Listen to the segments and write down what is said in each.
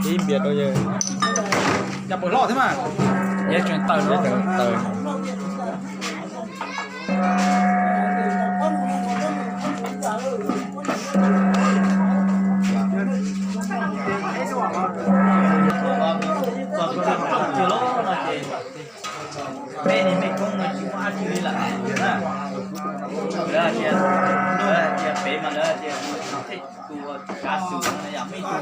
Ib npias rau yawg. Cas pawg hlob thiab mas. Yog tseem tawm, yog tseem tawm. Peb niag mej koob no tsis muaj dab tsi li lawm na. Lawv hais tias, lawv hais tias pem mas lawv hais tias tus kav xwm no yog mej tus,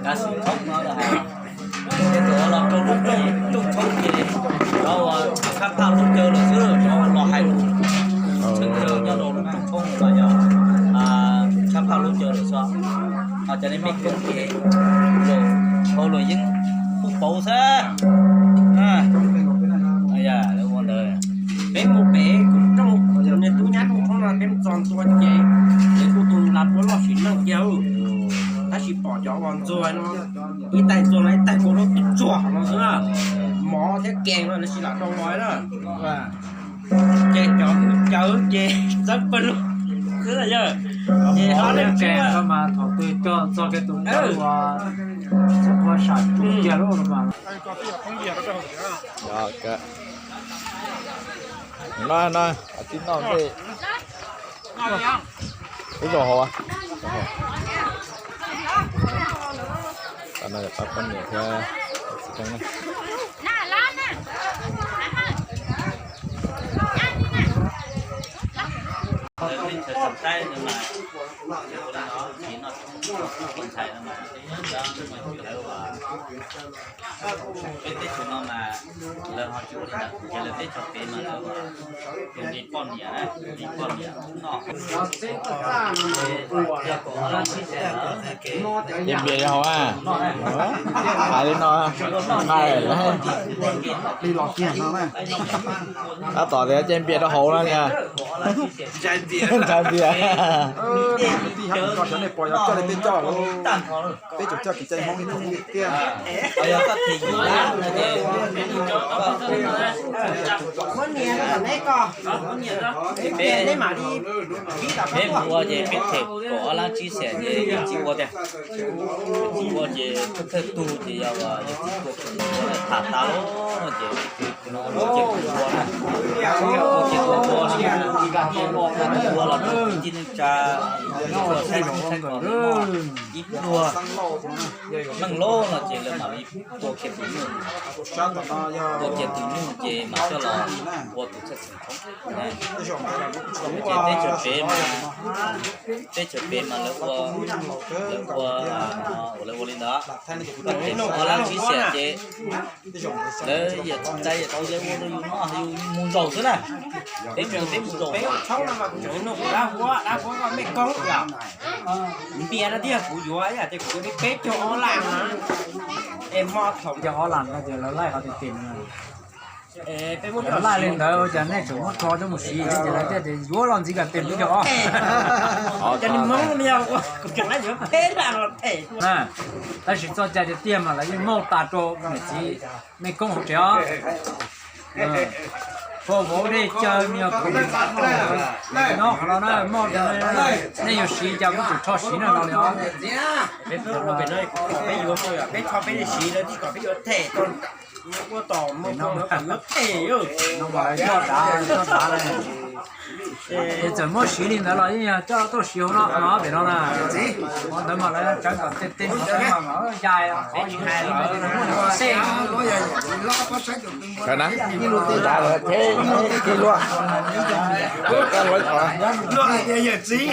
kav xwm thoob no lawm hais. Ces thaum los rau lub rooj, rooj thoob ces cov uas tshab phaj lub caw lawm xwb, cov uas los hais txheeb chaw nyob rau lub rooj thoob los yog tshab phaj lub caw lawm xwb. Ho cov niag mej koob ces hauv luag yeej pub pauv xwb. Lawv ua ntawd, peb mus pem kuv rooj, kuv niag tub nyab rooj thoob no peb mus txog ntua ces, ces kuj tus la puab loj sim neej kiag, tab sis pom cov uas ntxuag no, ib tais ntxuag no ib tais kua lub tsuag no xwb na, mov thiab kees no lawv tsis lam rau los na. Ces cov cawv ces txawb pawg lug xwb na yawg. Ces ho leej twg mas thaum twg cog txog kiag tus cawv uas txhob ua sam tsuas kiag lub mas. No, no, tib noj ntej. Ib zaug hauv. Tam no pab poj niam thiab txiv Tooj na. Peb teb chaws no mas lawv ho tsis ua li ntawd, ces lawv teb chaws pem mas lawv ua tus nqi poj niam, nqi poj niam noj. Ces npias rau hauv a, hais li no, hais li los kiag no na. Tab tom tias ces npias rau hauv no niag. Ntshai npias. Tus tij hab kuv tso xyov nej pom yog coj li peb coj, peb tsuas coj kev cai Hmoob li thaum ub tiag. Muab nias rau tom neb ko, neb mam li, peb mus ua ces peb them kaum ob lab tsib xees ces yawg txiv ua tiag. Yawg txiv ua ces thawj tug ces yog yawg txiv tua kheej tham tas lawm no ces ua ces tua ua na, ua ces tua ua, ua los rau kwv tij neej tsa, ua saib saib kom ib pluag meej lawm no ces lawv mam li tua kiag tus nyuj, tua kiag tus nyuj ces mam coj los ua tus txheej xeem thoob. Ces teb chaws pem mas, teb chaws pem mas lawv ua, lawv ua, lawv ua li ntawd. Koj them kaum ob lab tsib xees ces lawv yawm txiv yawm txiv lawv ua rau yus noj yus mus zaum xwb na. Peb mus, peb mus zaum. Peb ua tshoob no mas kuv tseem nug kuv dab huab, dab huab koj mej koob yom? Npias no tiag kuv yuav ib yam tias kuv yuav peb caug ob lab na. Es hmo thaum caug ob lab no ces lawv laij qhov tias tim no. Lawv laij li ntawd ua cas nej tseem muab rho coj mus siv thiab ces lawv thiaj tias yuav los ntxiv kom tes peb caug ob. Ces nws Hmoob no yog kuv tseem laij yuav peb lab los them na. Tab sis txoj cai tiag tiag mas lawv yeej muaj tas rau niam txiv mej koob hauv tsev os. Kho vauv dej cawv me nyuam kuv no qhov no na, muaj nej yuav siv cas kuj tseem rho siv na no li os. Peb yuav, peb rho peb siv lawv thiaj kom peb yuav them tau. Ua tom mus no kom yuav them. No mas lawv coj dav, coj dav li. Ces txawm muab siv li ntawd los yeej yog coj tuaj siv hauv no no pem no na. Ua ntawd mas lawv tsawv kom tej teb mas ya qhov yus hais los muaj xej. Dav lawm thiab ib luaj. Luaj hais tias yawm txiv.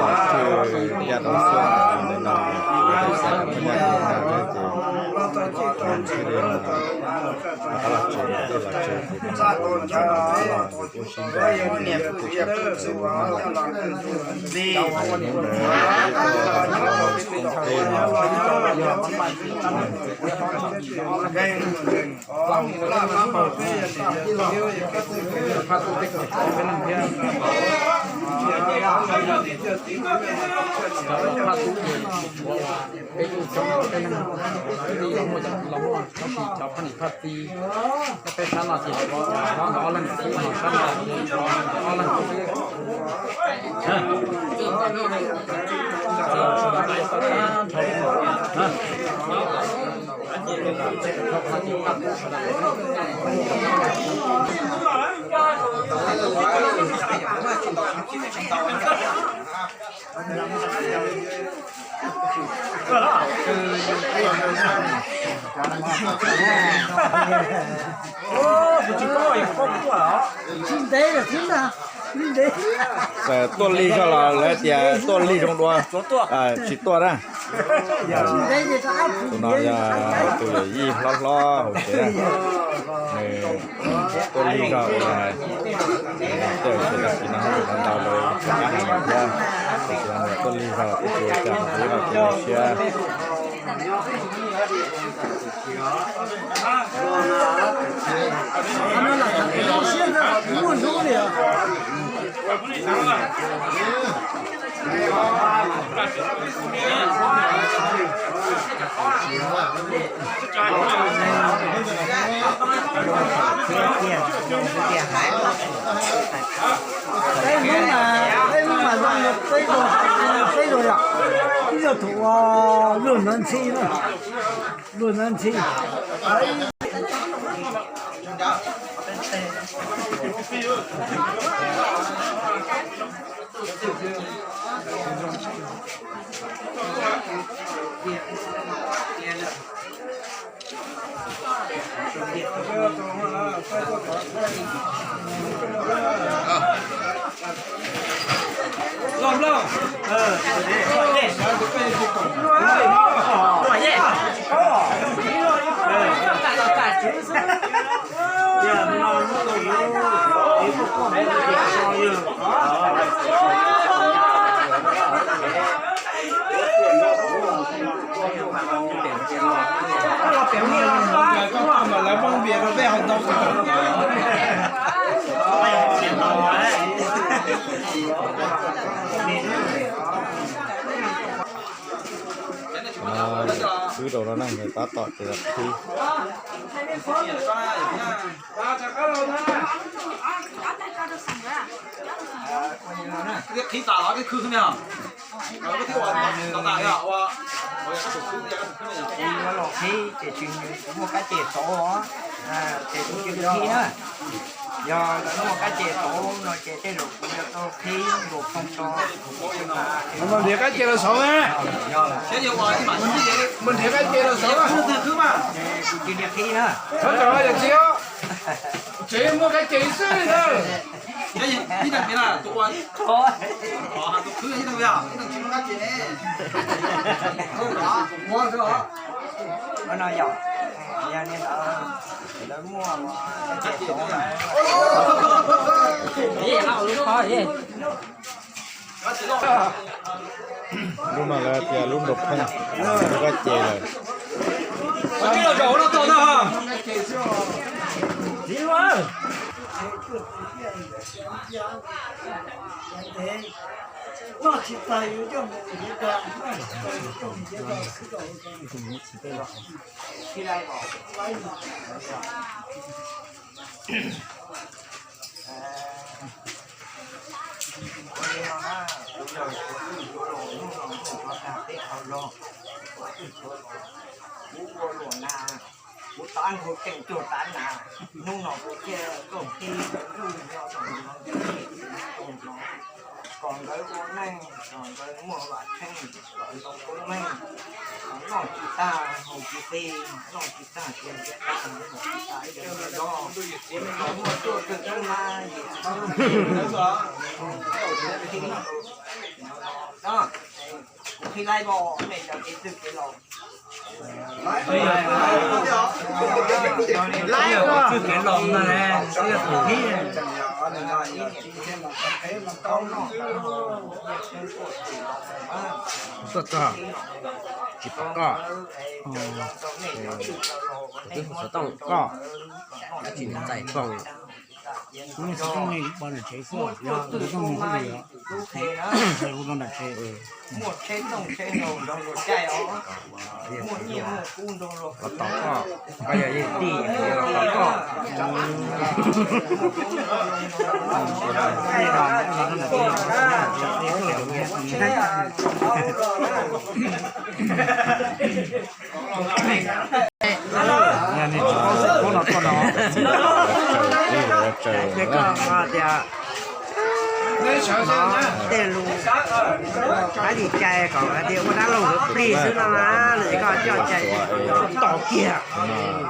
los tshwj caj tau xub ntawm no, kuv xav kom poj niam kuv na ces Peb tub coob, peb leeg xwb li, los muaj cov, los muaj tab sis cov phaj niam phaj txiv, peb sab no ces hlob nkawd ob leeg xwb, sab no ob leeg xwb. Txawm tuaj lig zog los lawv tias tuaj lig zoo dua, tsis tuaj na. Tus no yog tus yawm yij hlob hlob hauv tsev, nws tuaj lig zog ua, tej tsev tag kis no ntau lawv tsis qab hais lus thiab, tiam sis nws tuaj lig zog kuj tsis ua cas, kuv los kuv zoo siab. Peb lub mas, peb lub mas zoo, peb zoo, peb zoo yom, ib yog thaum luag hnov ntxhi na, luag hnov ntxhi. Qhwv rau no na, tab tom ces qhwv. Qhib, los qhib ces tsis muaj kab ces tau, ces kuv cia li qhib na. Yog lawv muaj kab ces tau no ces tej zaum kuv yuav tau qhib nkaus phoo tso. Mus nrhiav kab ces los saud, mus nrhiav kab ces los saud. Kuv cia li qhib na. Txhob tso yawm txiv, tsev muaj kab ces xwb na. No yog, yog li ntawd, lawv muaj ces tau. Lub no lawv tias lub nraug phooj, lub kab ces lawm. Ua li no na, kuv yog suav twj suav los, hnub no kuv cov tag teb qhov los, suav twj suav los, kuv ua luam na, kuv tab nkaug teem cuag tav na, hnub no kuv thiaj tuaj qhib ntsuj nyob rau no, kom nkawd ua neej, kom nkawd muaj vam kheej, kom ntau tub meej, noj tsis tag haus tsis qi, noj tsis tag cia tsis tag, haus tsis tag ib yam li zos, kom muaj ruaj twg tub mab yim tub, kuv qhib laib os, nej cov kev twg kev laus. Laib os, tswj kev los no ne, twb yog tus thib. Tuaj txog tsis pom koj, kuv twb hu xov tooj koj, dab tsi nws txais foom. Kuv xov tooj ne, ua nram tsev xwb, xov tooj nws hauj lwm os. Hu rau nram tsev. Los tom koj, koj yog yeej tij, los tom koj. Yog nej tsis paub xov tooj no tuaj no, ces koj tias tej lus, dab tsi cai kom hais tias ua dab laug ntawd plig xwb no na, no ces koj coj cai tos kiag.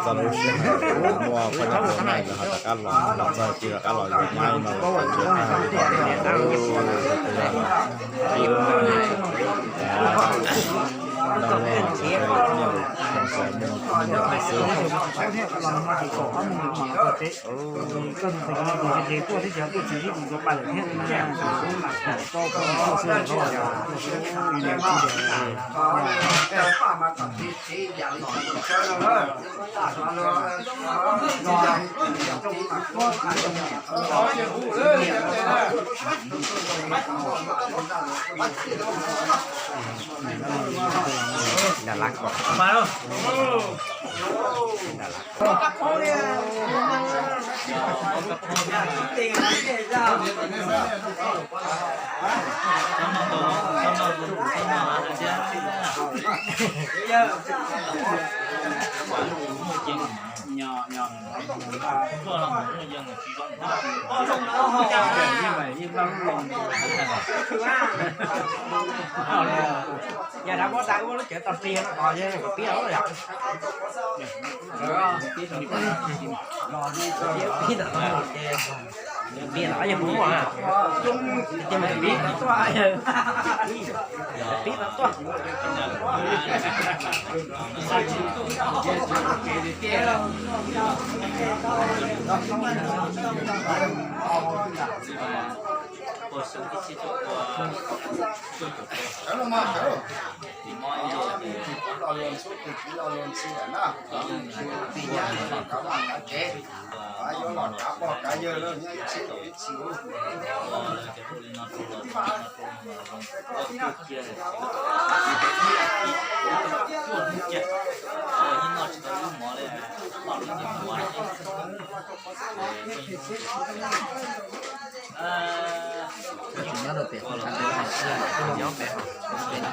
Txog lub sij hawm muaj poj niam txiv neej lawv ho rov qab los, los txog ces rov qab los yuav nyab no los txog ces Yog dab muab tau ua lub cawv tau plig no os, yog pib los yom. Pib no ces, pib no yog mus muaj, ces mus pib no tuaj, pib no tuaj. Sawv los mas sawv, los los ntxhub tus txiv los los ntxhi lawm na. Tij nyab los kav vaj kav tsev, yuav los kav pog kav yawg lawm nyob ib txhis los ib txhis. Nyob rau pem qhov chaw peb nyob pem, pem no.